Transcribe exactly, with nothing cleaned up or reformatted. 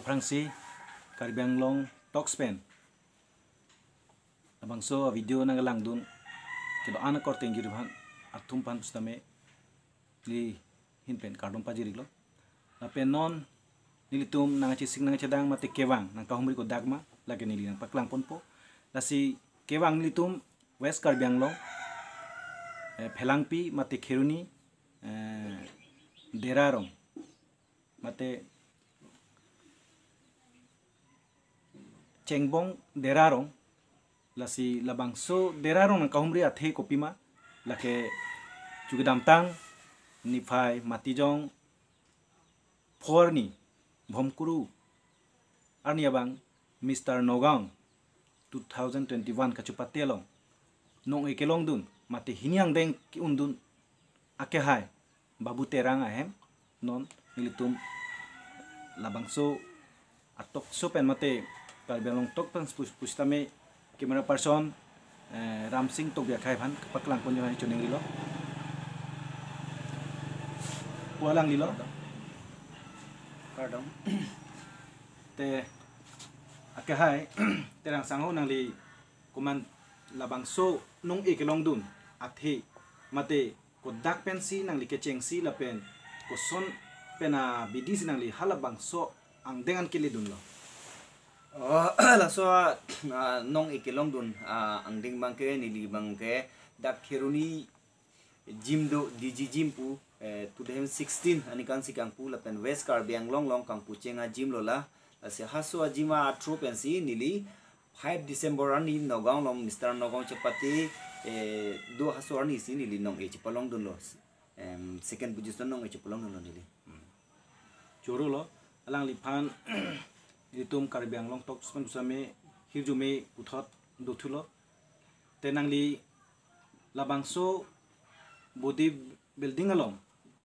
Aphrangsi Karbi Anglong Talks pen labangso a video nangkelangdun kedo-an akorte ingjir aphan atum aphan pusitame neli ahin pen kardom pajir-iklo. Lapen non nelitum nangkachesik nangkachedang mate kevang nangkahumri kodak ma, lake neli nangpaklangponpo. Lasi kevang nelitum West Karbi Anglong, eh, Phelangpi mate Kheroni, eh, Dera arong mate Chengbong Dera arong. Lasi labangso Dera arong nangkahumri athe kopima, lake chukidamtang niphai Matijong pho arni, Bhomkuru arni abang Mister Nagaon two thousand twenty-one kachepate along nong-e kelongdun mate hini angdeng ke-undun akehai Babu Terang ahem non nelitum labangso a-talk show pen mate Karbi Anglong Talks pen pus- pusitame camera person, eh, Ramsing Tokbi akhai aphan paklangponji aphan choningrilo. Pu alanglilo. Kardom. Te akehai Terang sangho, nangli komat labangso nong-e kelongdun athe mate kodak pensi nangli kechengsi lapen koson pen abidisi nangli halabangso angdeng an keledunlo? Oh, laso, ah, nong-e kelongdun, ah, angdeng abangke, neli abangke dak Kheroni gym do, D G gym pu, eh, two thousand sixteen aningkan si kangpu lapen West Karbi Anglong along kangpucheng a-gym lo la. Lasi halaso a-gym a-through pensi neli five December arni Nagaon along Mister Nagaon chepate, eh, do halaso arni si neli nong-e chepalongdunlo. Em, second position nong-e chepalongdunlo neli. Hmm. Choro lo, alangliphan nelitum Karbi Anglong Talks pen pusitame hirjume puthot dothulo. Te nangli labangso body building along